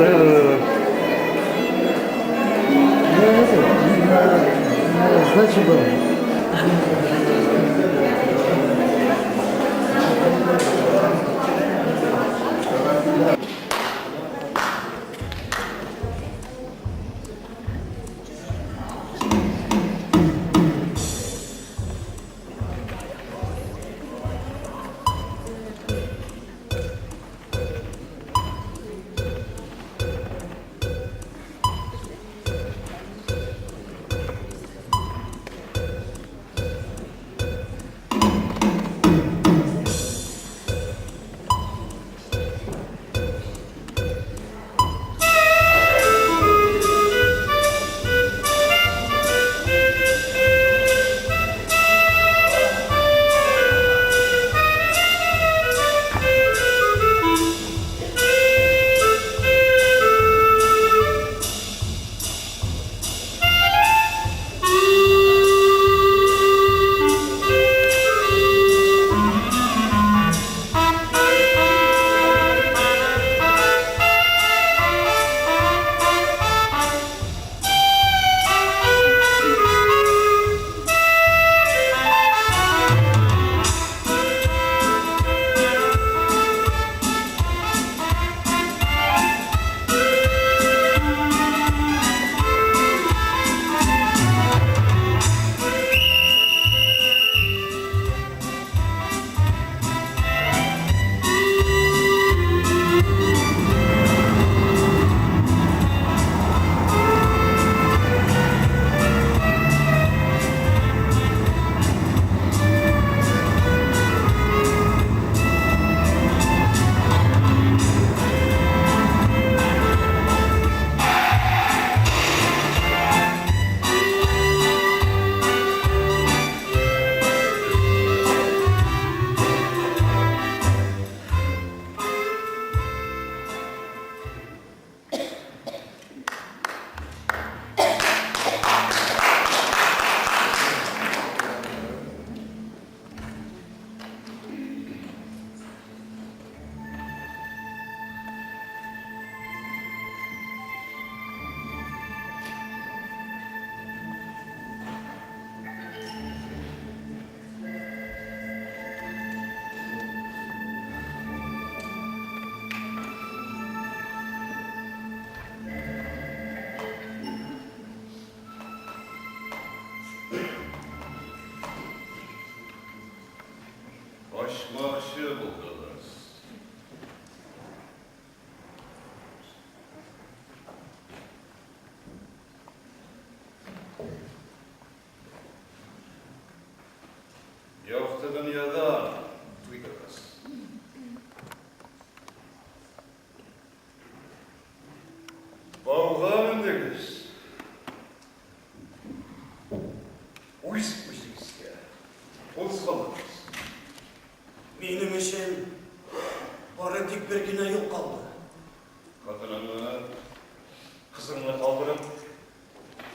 Да. Я это, на сдаче был. Башмакчы булдыгыз. Якты дөньядан туйдыгыз. Бауга мендегез. Үз-үзегезгә кул салдыгыз. Минем өчен бары тик бер генә юл калды. Хатыныңны, кызыңны калдырып,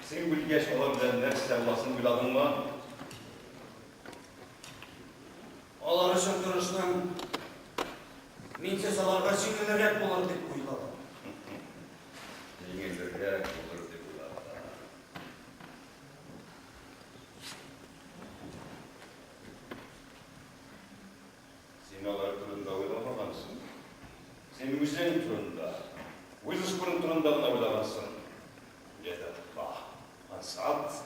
син үлгәч алар белән нәрсә буласын уйладыңмы? Алар өчен тырыштым. Минсез аларга җиңелрәк булыр дип уйладым. Җиңелрәк булыр дип уйладың. Син алар турында уйламагансың. Син үзең турында, үз шкураң турында гына уйлагансың. Ләззәтка ансат.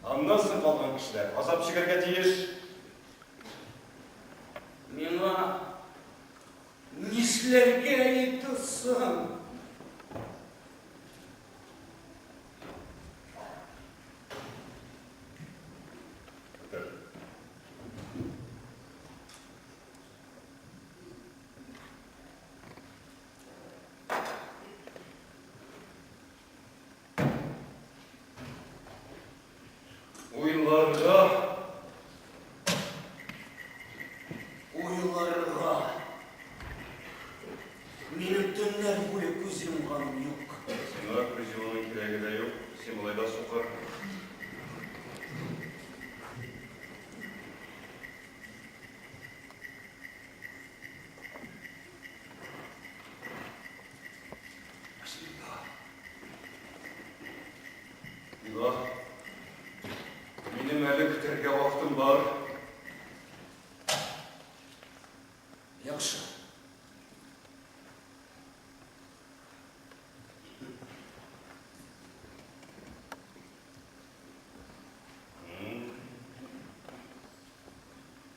Аннан соң калган кешеләр азап чигәргә тиеш. Миңа нишләргә иде соң? Утыр. Уйларга. Уйларга. Минем төннәр буе китәргә вакытым бар. Яхшы.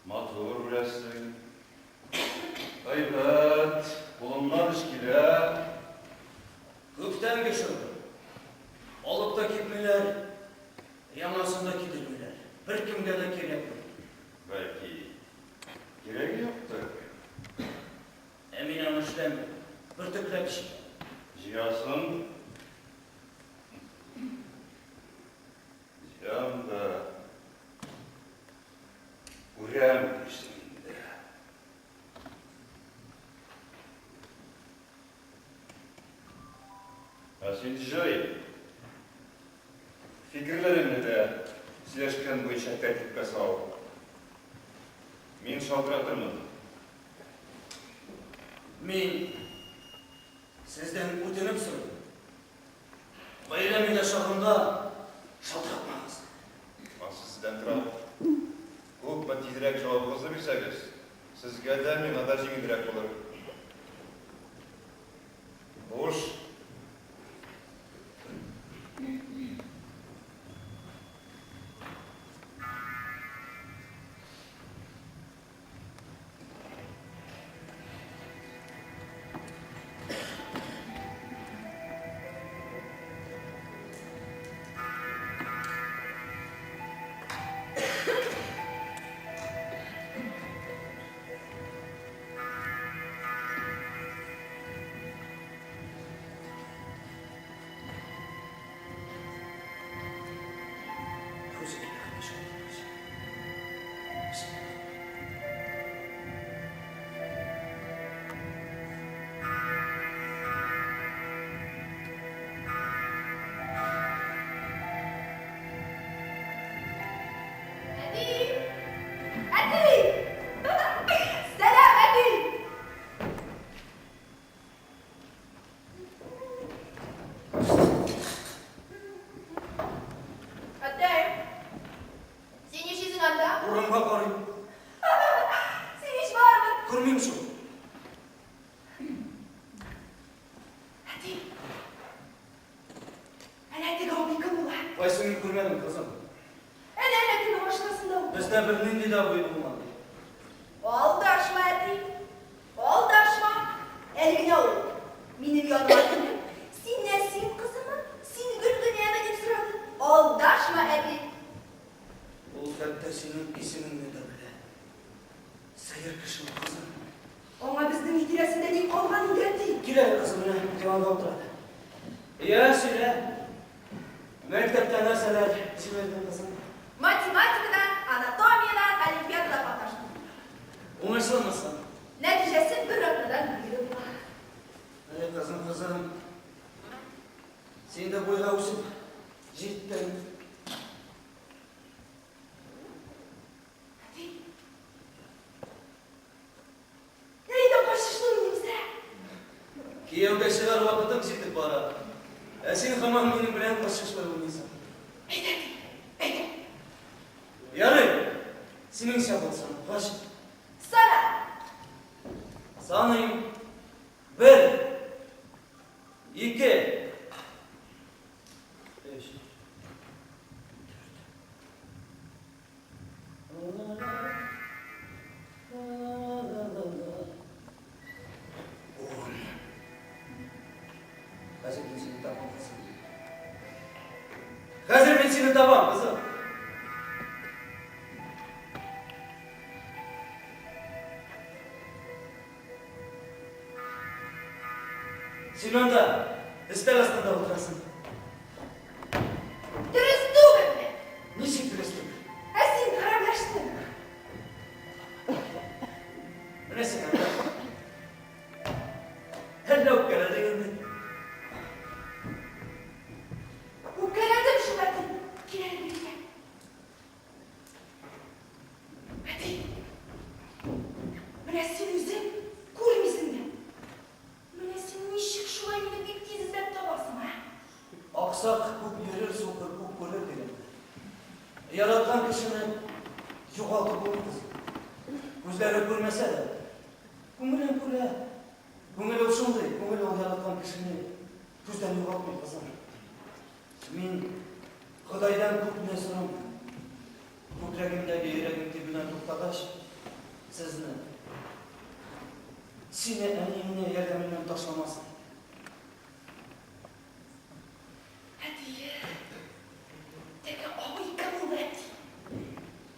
Матур беләсең. Әйбәт, кулыңнан эш килә. Күптәнге шөгыль. Алып та китмиләр, яңасын да кидермиләр. Беркемгә дә кирәкми. Бәлки, кирәге юктыр. Ә мин аны эшләмим. Бөртекләп җыям. Җыясың. Җыям да күрәм дисең инде. Ә син җый. Фикерләреңне дә сөйләшкән буенча тәртипкә сал. Мин шалтыратырмын. Мин сездән үтенеп сорыйм. Гаиләм өйдә чагында шалтыратмагыз. Ансы сездән тора. Күпме тизрәк җавабыгызны бирсәгез, сезгә дә, миңа да җиңелрәк булыр. Хуш. Әти! Әти! Сәлам, әти! Әтәй, син нишлисең анда? Урамга карыйм. Син ич барыбер. Күрмим шул. Әти. Әнә теге абый кем була? Кайсын мин күрмәдем, кызым. Әнә, әнә теге машинасында ул. Бездә бернинди дә абый булмады. Алдашма, әти. Алдашма. Әле генә ул минем яныма килеп, син Нәсим кызымы, син Гөлгенәме дип сорады. Алдашма, әти. Ул хәтта синең исемеңне дә белә. Сәер кеше ул, кызым. Аңа безнең өй тирәсендә ни калган инде, әти? Кил әле, кызым, менә диванда утыра. Я, сөйлә. Мәктәптә нәрсәләр җибәрдең, кызым? Математикадан, анатомиядән олимпиадада катнаштым. Уңышлымы соң? Нәтиҗәсе бер атнадан билгеле була. Әй, кызым, кызым. Син дә буйга үсеп җиттең. Әти. Әйдә качышлы уйныйбыз, ә? Кияүгә чыгар вакытың җитеп бара. Ә син һаман минем белән качышлы уйныйсың. Әйдә, әти, әйдә. Ярый, синеңчә булсын. Кач. Сана. Саныйм. Бер. Ике. Өч. Ун. Хәзер мин сине табам, кызым. Хәзер мин сине табам, кызым. Син анда өстәл астында утырасың. Дөрес түгелме? Ничек дөрес түгел? Ә син хәрәмләштең. Менә син анда. Әллә үпкәләдең инде? Үпкәләдем шул, әти. Кил әле бирегә. Әти. Менә син үзең күрмисең дә. Менә син ничек шулай мине бик тиз эзләп табасың, ә? Аксак күп йөрер, сукыр күп күрер дигәннәр. Яраткан кешене Югалтып булмый, кызым. Күзләре күрмәсә дә, күңеле күрә. Күңел ул шундый, күңел ул яраткан кешене күздән югалтмый, кызым. Мин Ходайдан күпне сорамыйм. Күкрәгемдәге йөрәгем тибүдән туктагач, сезне, сине, әниеңне ярдәменнән ташламас идем. Әтием, теге абый кем ул, әти?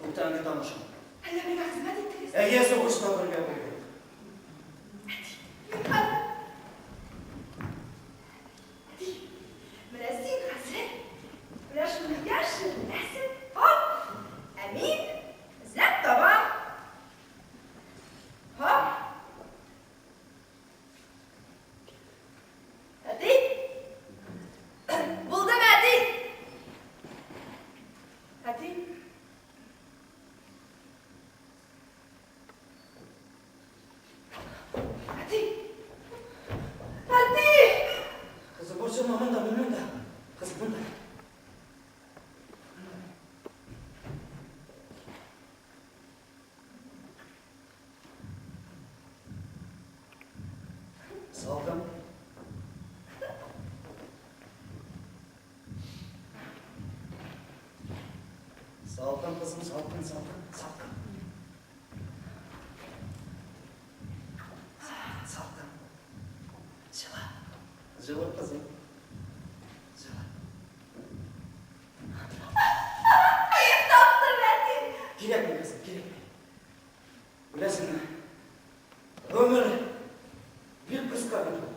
Күптәнге танышым. Әллә миңа хезмәт иттегез? Әйе, сугышта бергә булдык. Әти, мин хәзер. Әти, менә син хәзер, менә шуны яшерәсең, һоп, ә мин эзләп табам. Һоп. Әти! Булдым, әти! Әти! Әти! Әти! Кызым, борчылма, монда, мин монда. Кызым, монда. Салкын. Салкын, кызым, салкын, салкын, салкын. Салкын. Җылы. Җылы, кызым. Җылы. Таптым, әти. Кирәкми, кызым, кирәкми. Беләсеңме, гомер бик кыска бит ул.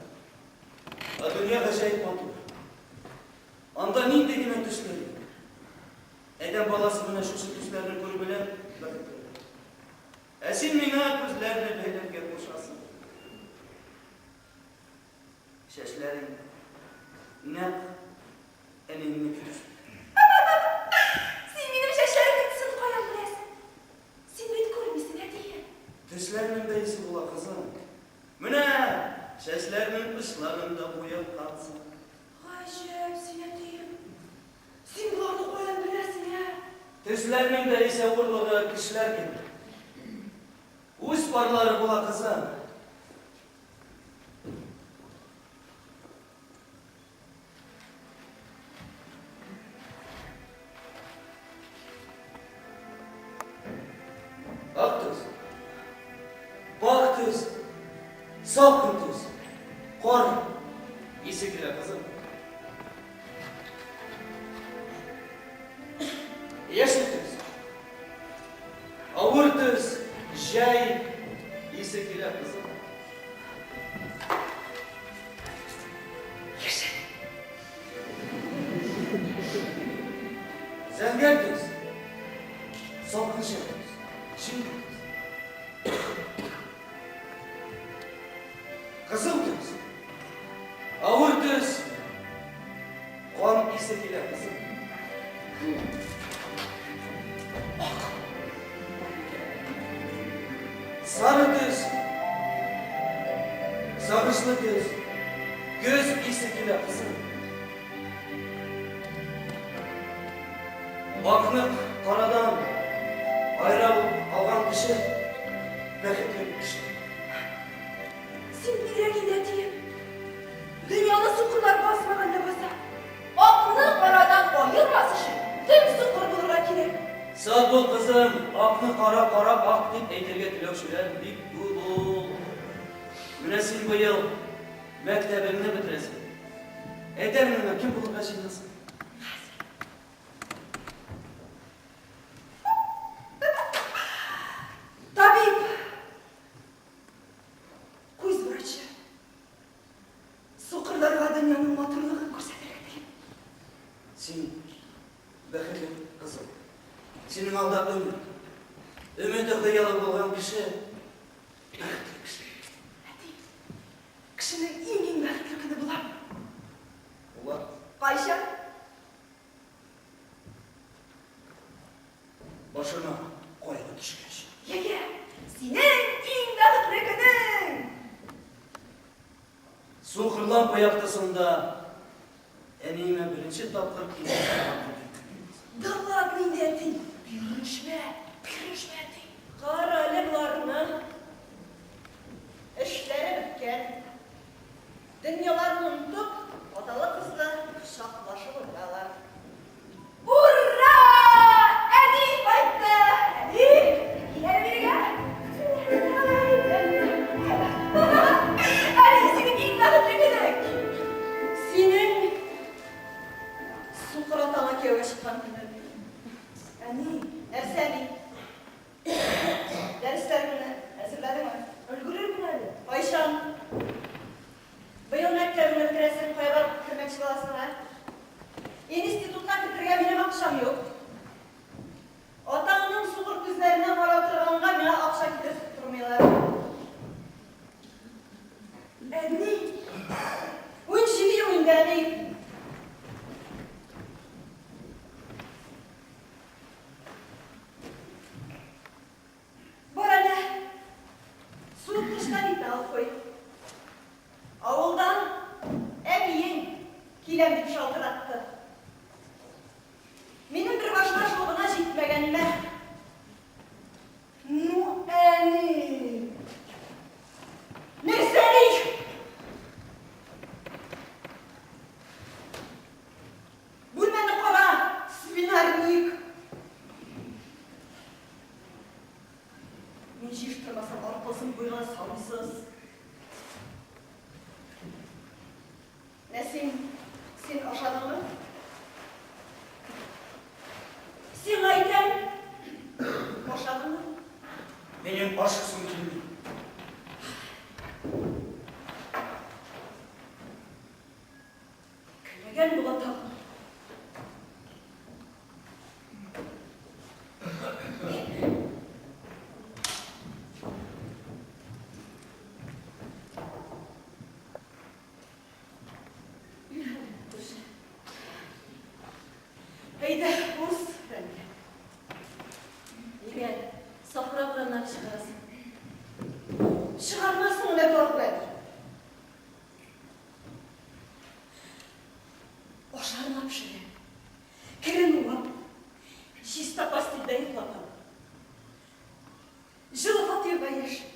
Ә дөнья гаҗәеп матур. Анда нинди генә төсләр юк. Адәм баласы менә шушы төсләрне күрү белән бәхетле була. Ә син миңа күзләрне бәйләргә кушасың. Чәчләрең нәкъ әниеңнеке төсле. Син минем чәчләремнең төсен каян беләсең? Син бит күрмисең, әтием. Төсләрнең дә исе була, кызым. Менә чәчләрнең очларын да буяткансың. Гаҗәп син, әтием. Син боларны каян беләсең, ә? Төсләрнең дә ис авырлыгы кешеләр кебек. Үз парлары була, кызым. Ак төс, пакь төс, салкын төс, кар исе килә, кызым. Яшел төс, авыр төс, җәй исе килә, кызым. Яшел. Зәңгәр төс, салкынча төс, җиңел төс. Кызыл төс, авыр төс, кан исе килә, кызым. Ак. Сары төс, сагышлы төс, көз исе килә, кызым. Акны карадан аера алган кеше бәхетле кеше. Син бигрәк инде, әтием. Дөньяны сукырлар басмаган ләбаса. Акны карадан аермас өчен дөм сукыр булырга кирәк. Сак бул, кызым, акны кара, кара ак дип әйтергә теләүчеләр бик күп ул. Менә син быел мәктәбеңне бетерәсең. Әйт әле миңа, кем булырга җыенасың? Табиб. Күз врачы. Сукырларга дөньяның матурлыгын күрсәтергә телим. Син бәхетле, кызым. Синең алда өмет. Өмете хыялы булган кеше бәхетле кеше. Әти, кешенең иң-иң бәхетле көне буламы? Була. Кайчан? Башына кайгы төшкәч. Йә-йә, синең иң бәхетле көнең! Сукыр лампа яктысында әниемә беренче тапкыр киңәш кылган көнем. Да ладно инде, әти, бирешмә, бирешмә! Бирешмә, әти. Кара әле боларны. Эшләре беткән. Дөньяларын онытып, аталы-кызлы кочаклашып утыралар. Ура! Әни кайтты! Әни, кил әле бирегә. Әни, синең иң бәхетле көнең. Синең сукыр атаңа кияүгә чыккан көнең. Әни, Нәрсә, әни? Дәресләреңне әзерләдеңме? Өлгерермен әле. Кайчан? Быел мәктәбеңне бетерәсең, кая барып кермәкче буласың, ә? Институтка кертергә минем акчам юк. Атаңның сукыр күзләренә карап торганга миңа акча китереп тормыйлар. Әни, 17 ел инде, әни. Бар әнә, суыткычтан итне алып куй. Авылдан әниең киләм дип шалтыратты. Минем бер башка шул гына җитмәгәнме? Ну, әни. Нәрсә әни? Бүлмәне кара, свинарник. Мин җыештырмасам, аркасын буйга салмыйсыз. Нәсим, син ашадыңмы? Сиңа әйтәм, ашадыңмы? Минем ашыйсым килми. Көлмәгән була тагын. Әйдә, уз, Рәмилә. Нигә Сафура бураннары чыгарасың? Чыгармассың менә торып. Ашарына пешерә. Керен уап, чиста постельдә йоклатам. Җылы фатирда яши.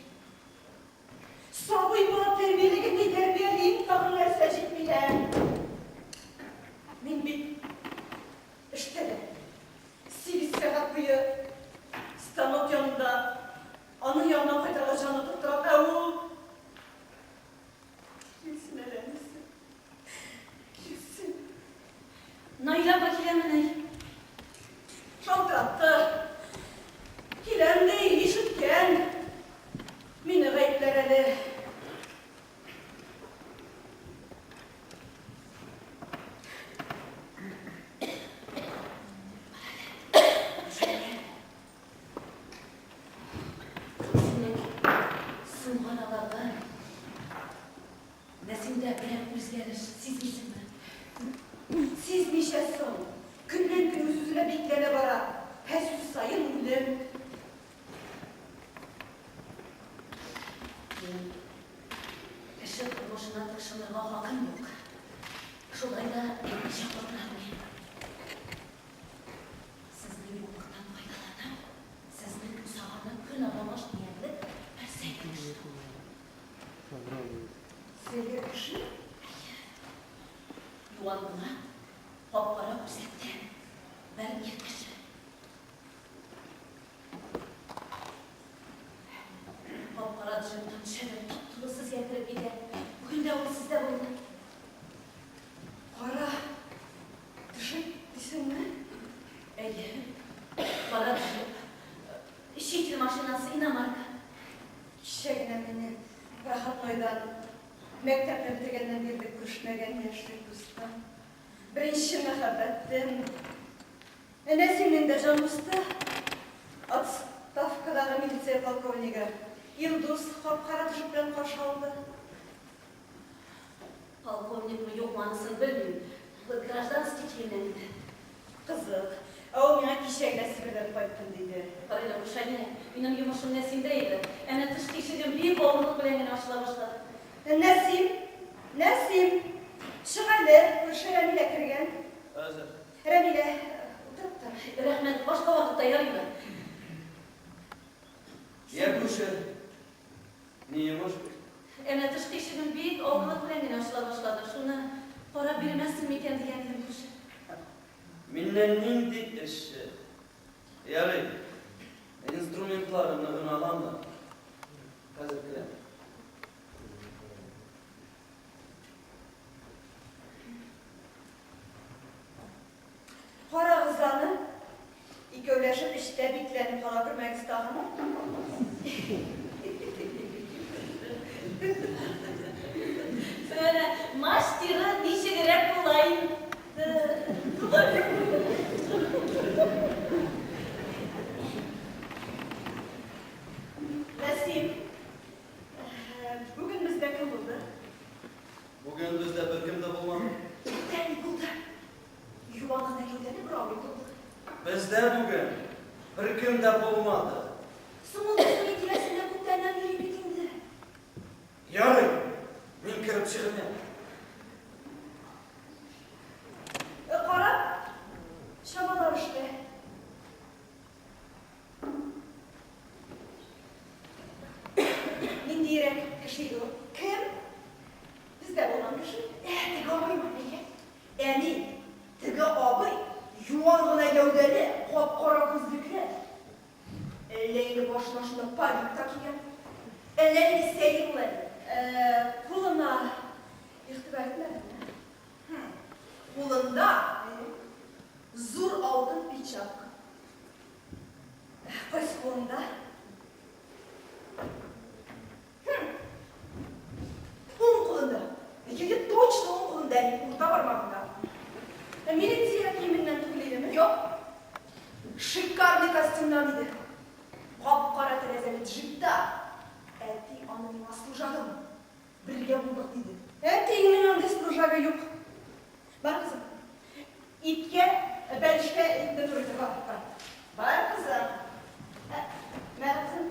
Сабый бала тәрбияләгәндәй тәрбиялим, тагын нәрсә җитми дә. Мин бит эштә дә 8 сәгать буе станок янында, аның янына кайтырга җан атып торам, ә ул килсен әле әнисе. Килсен. Наилә апа киләмени? Шалтыратты. Киләм ди, ишеткән. Мине гаепләр әле. Синең соңгы араларда Нәсимдә берәр үзгәреш сизмисеңме? Сизмичә соң, көннән-көн үз-үзенә бикләнә бара, һәр сүз саен үлем. Мин кеше тормышына тыкшынырга хакым юк. Шулай да әйтмичә калдыра алмыйм. Сезнең юклыктан файдаланып, сезнең бусаганы көн аралаш диярлек бер сәер кеше. Сәер кеше? Әйе. Юан гына, кап-кара күзлектә бер ир кеше. Кап-кара джиптан төшә дә туп-тулы сезгә кереп китә. Бүген дә ул сездә булды. Кара джип дисеңме? Әйе, кара джип. Чит ил машинасы, иномарка. Кичә генә мине проходнойдан мәктәпне бетергәннән бирле күрешмәгән яшьлек дустым, беренче мәхәббәтем, Нәсимнең дә җан дусты, отставкадагы милиция полковнигы Илдус кап-кара джип белән каршы алды. Полковникмы, юкмы, анысын белмим. Ул гражданский киемнән иде. Кызык, ә ул миңа кичә генә Себердән кайттым, диде. Карыйлар, Рушания, минем йомышым Нәсимдә иде. Әнә тышкы ишегем бик авырлык белән генә ачыла башлады. Нәсим! Нәсим! Чык әле, күрше Рәмилә кергән. Хәзер. Рәмилә, утырып тор. Рәхмәт, башка вакытта ярыймы? авырлык белән генә ачыла башлады. Шуны карап бирмәссең микән дигән идем, күрше. Миннән нинди эшче? Ярый, инструментларымны гына алам да, хәзер керәм. Карагыз аны, икәүләшеп эчтә бикләнеп кала күрмәгез тагын. Менә мастеры ничегрәк була инде. Нәсим, бүген бездә кем булды? Бүген бездә беркем дә булмады. Күптән булды. Юан гына гәүдәле бер абый булды. Бездә бүген беркем дә булмады. Соң ул безнең тирәсендә күптәннән йөри бит инде. Ярый, мин кереп чыгыйм әле. Карап, чамалар эштә. Ниндиерәк кеше иде ул? Кем? Бездә булган кеше. Ә, теге абыймы? Әйе. Әни, теге абый юан гына гәүдәле, кап-кара күзлекле. Әллә инде башына шунда парик та кигән. Әллә нинди сәер ул әле. Ә, кулына игътибар итмәдеңме? Хм, кулында зур алтын печатка. Кайсы кулында? Хм. Уң кулында. Әйе, точно уң кулында, әни, урта бармагында. Ә милиция киеменнән түгел идеме? Юк. Шикарный костюмнан иде. Кап-кара тәрәзәле джипта. Әти аны миңа служагым. Бергә булдык, диде. Әтиеңнең андый служагы юк. Бар, кызым. Иткә, бәлешкә итне турыйбыз. Бар, бар. Бар, кызым. Ә, мә, кызым.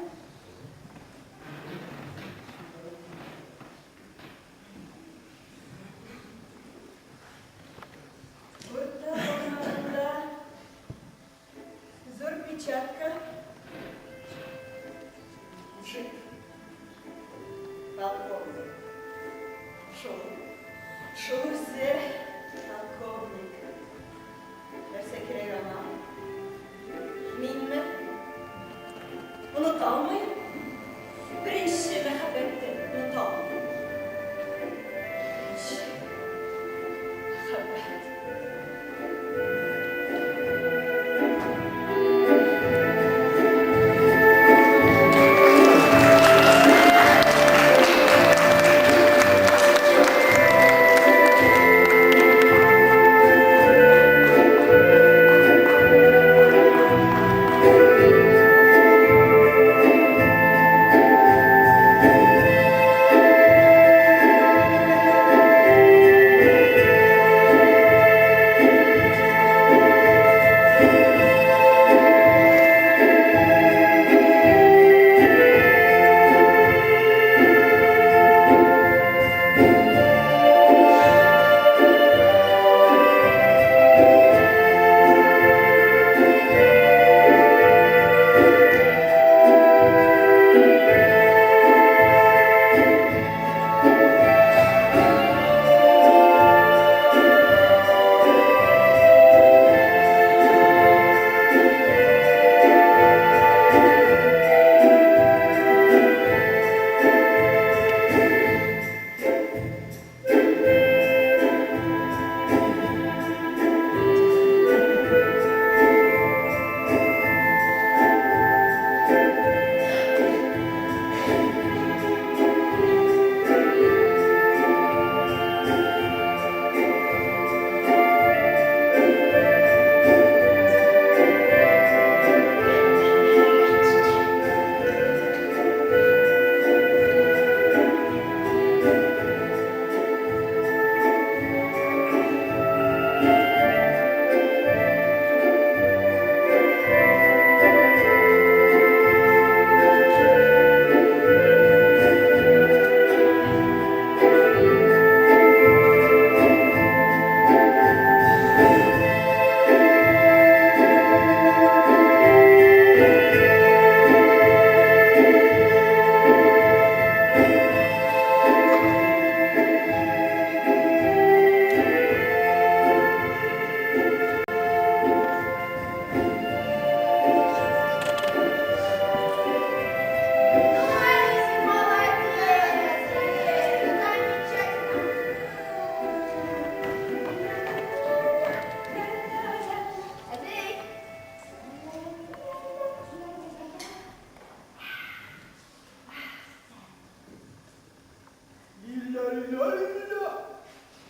Урта бармагында зур печатка. Джип. Полковник. Шул. Шул үзе полковник. Нәрсә кирәк аңа? Минме? Оныта алмыйм. Беренче мәхәббәтне оныта алмыйм. Беренче мәхәббәт.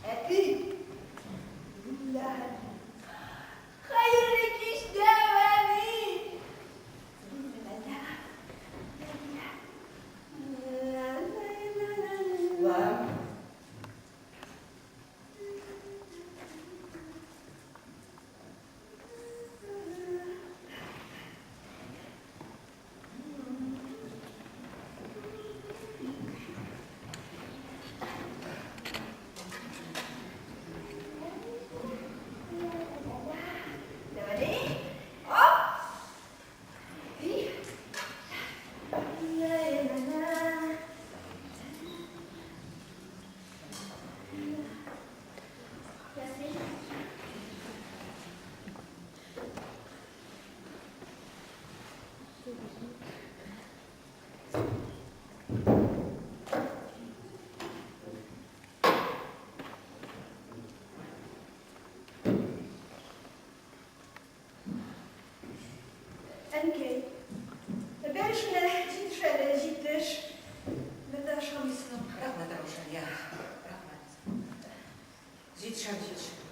Әти! Хәерле кич, дәү әни! Улым. Әнкәй, бәлешне җитеш әле, җитеш. Бер дә ашамыйсың. Рәхмәт, Раушания, рәхмәт. Җитешәм, җитешәм.